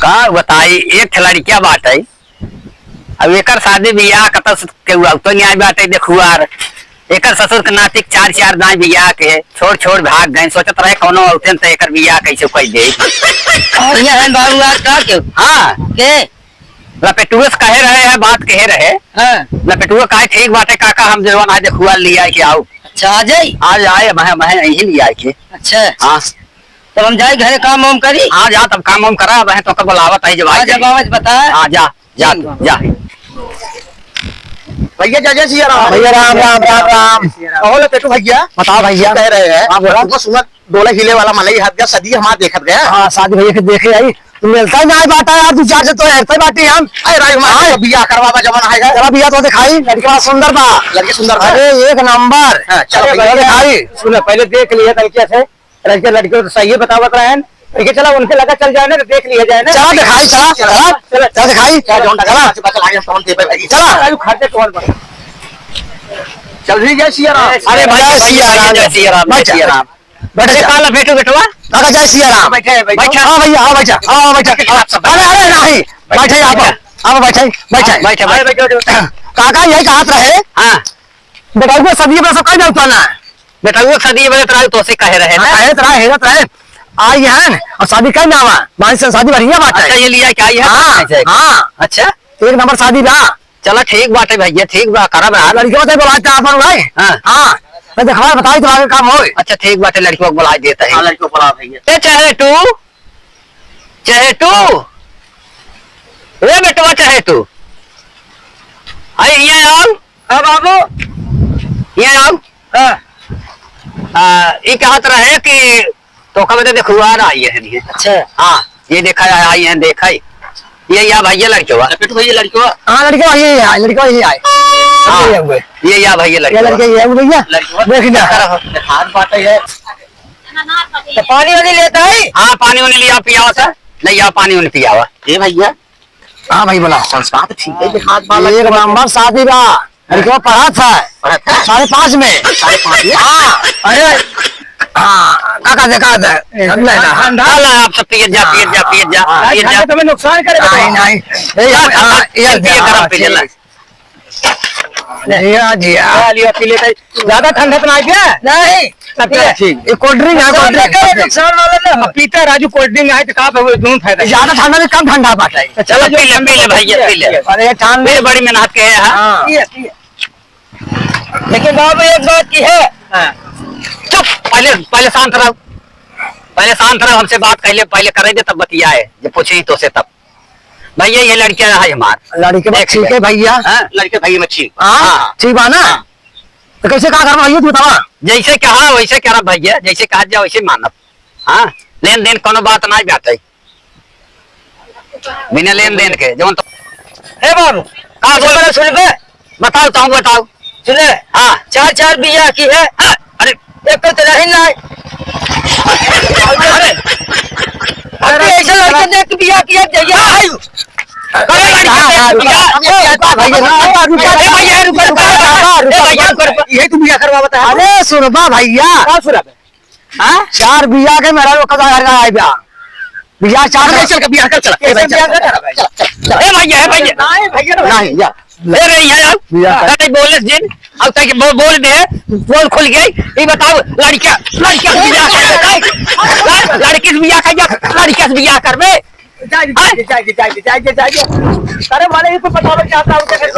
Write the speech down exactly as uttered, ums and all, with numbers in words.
का बताई, एक ठे लड़किया बाटे, अब एकर शादी बियाह कतस के हुआ, तो न्याय बाटे देखुआर। एकर ससुर के नाती के चार चार दाई बियाह के, छोड़ छोड़ भाग गए, सोचत रहे कौनो औरतन त एकर बियाह कैसे कई दे। और ये है बाबू आज का के? हाँ। के? लपेटुए से कहे रहे हैं, बात कहे रहे। हाँ। लपेटुए कहे, "ठीक बाटे काका, हम जवन आज देखुआर लिया के आऊ।" अच्छा, आ जाई? आज आए, मैं, मैं यही लिया के। अच्छा। हाँ। तब हम जाई घरे काम वाम करी? हाँ, जा तब काम वाम करा, मैं तो कब बुलावत आई जब हाँ, आई जब जाई। आवे तो बता। हाँ, जा, जा तू, जा। भैया, जय जय सिया राम। भैया, राम, राम, राम, राम। कहो लपेटू भैया। बताओ भैया। कह रहे हैं। हाँ, बोला। सुबह सुबह डोला हिले वाला मनई हाथ गया, सदी हमार देखत गया। हाँ, शादी भैया के देखे आई। तू मिलता ही ना बाटा यार, तू चार से तो हेरते बाटी हम। अरे राजू, हमारे हाँ। तो बियाह करवावा जमाना है। चला बियाह तो दिखाई, लड़का सुंदर बा। लड़की सुंदर बा। अरे एक नंबर। हाँ, चलो अरे भैया, भैया, दिखाई। सुनो, पहले देख लिया तरीके से। लड़के लड़कियों तो सही बतावत रहे हैं। लड़के चला उनके लगा चल जाए ना, तो देख लिया जाए ना। चला दिखाई, चला, चला, चला। चला दिखाई, चला, चला। चला। चला। राजू खर्चे कौन बना? चल भी जय सिया राम। अरे भाई, जय सिया राम, जय सिया राम, जय बैठा। सिया राम। बैठा अरे जा। काला बैठो बेटवा। काका जय सिया राम। बैठे, बैठो। बैठा। हाँ भैया, हाँ बैठा, हाँ बैठा। बैठा, आप सब अरे, अरे नहीं, बैठा। बैठे आप, आप बैठे, बैठे। हाँ, बैठे, बैठे। काका यही कहत रहे। हाँ। बेटा को सदिये बड़ा सब कह जाता ना। बेटा वो सदिये बड़ा तोरा तो से कहे रहे ना। हाँ, कहे तोरा, हेरत रहे। आई है और शादी कर ना आवा, मानी से शादी बढ़िया बात अच्छा, है। ये लिया क्या ये? हाँ, हाँ। अच्छा। एक नंबर शादी बा। चला ठीक बाटे भैया, ठीक बा, करब यार। लड़के बताई बोला था अपन भाई। हाँ। हाँ। मैं देखवा बताई तो आगे काम होए। अच्छा ठीक बाटे, लड़के को बुला देता है। हाँ, लड़के को बुला भैया। ए चहेटू, चहेटू, ए बेटवा चहेटू, आई हियाँ आओ। हाँ बाबू। हियाँ आओ। हाँ। आ, ई कहत रहे कि तोका बदे देखुआर आई है नहीं। अच्छा। हाँ, ये देखा, आई है, देखा ही। ये या भैया लड़के हुआ। लपेटू भैया लड़के हुआ। हाँ, लड़के हुआ, ये आए, लड़के हुआ, ये आए। हाँ, ये हुए। ये या भैया लड़के ये हुआ। लड़के ये हुए भैया। लड़के हुआ। देख लिया। हाथ बात है। तो पानी वानी लेता है? हाँ, पानी वानी लिया, पियावा सर। नहीं, या पानी वानी पियावा। ये भैया। हाँ भाई, बोला। संस्कार तो ठीक है, देखा हाथ बात एक लड़के हुआ। नंबर शादी बा। लड़कवा पढ़त है। पढ़त है? साढ़े पाँच में। साढ़े पाँच में? हाँ, अरे, हाँ, काका देखा दे। ए, समझे ना? ठंडा। ला, ला, आप सब पिए जा, पिए जा, पिए जा, हाँ, पिए जा। ठंडा तुम्हें नुकसान करे नहीं, बेटा। नहीं। ए, ला, हाँ, ला, ये पिए, हाँ, गरम पी ले, ला। ठीक। जिया, जिया। ला, लिया, पी ले, भाई। ज्यादा ठंडा तो नहीं पिया? नहीं। तब तो ठीक। ये cold drink है, तो cold drink। नुकसान वाला ना हो। पपीता, राजू, cold drink आए तो का पे दोनों फायदा। ज्यादा ठंडा में कम ठंडा बात है। चलो, पी ले, पी ले भैया, पी ले। अरे, ठंड में बड़ी मेहनत के है, हाँ। हाँ। पिए, पिए। लेकिन बाबू, एक बात की है। हाँ। चुप, पहले, पहले शांत रहो। पहले शांत रहो, हमसे बात कर ले, पहले करे दे, तब बतियाए, जब पूछे तो से तब। भैया, ये लड़कियां है हमार। लड़के बा देख ठीक ले। है भैया। हाँ, लड़के भैया में ठीक। हाँ, हाँ। ठीक बा ना? हाँ। तो कैसे का करबा भैया, तू बतावा। जैसे कहा, वैसे करब भैया, जैसे कहा जा, वैसे मानब। हाँ, लेन देन कोनो बात ना बाटे। बिना लेन देन के, जौन तो ए बाबू, का बोल? सुन बे। बताओ, तुम बताओ। सुने? हाँ। चार चार बियाह की है। हाँ, अरे। एक तो तेरा ही ना है। अरे। अरे, ऐसे लड़के देख के बियाह किया, चाहिए। हाँ। अरे, लड़का, हाँ, हाँ, रुका, बियाह। रुका, भैया, रुका, रुका, रुका, रुका, रुका, रुका, रुका, रुका। ए, भैया, रुका, रुका। यही तू बियाह करवा बता। अरे, सुनबा भैया। का सुनबे? हाँ? चार बियाह के मेरा लोग का घर का आए बा। बियाह चार नहीं, चल के बियाह कर, चल। ए, भाई, चल। ए, भैया, ए, भैया। नहीं, भैया, नहीं। नहीं, जा। ए, रे, यहाँ आओ। बियाह कर। अरे, बोले जिन, अब तक बो-, बोल दे, बोल खुल गई। ये बताओ, लड़कियाँ, लड़कियाँ से बियाह कर, लड़की से बियाह कर, लड़कियाँ से बियाह कर बे। जाइए, जाइए, जाइए, जाइए, जाइए, जाइए। अरे, माने, ये तो बताओ, क्या था, उनके घर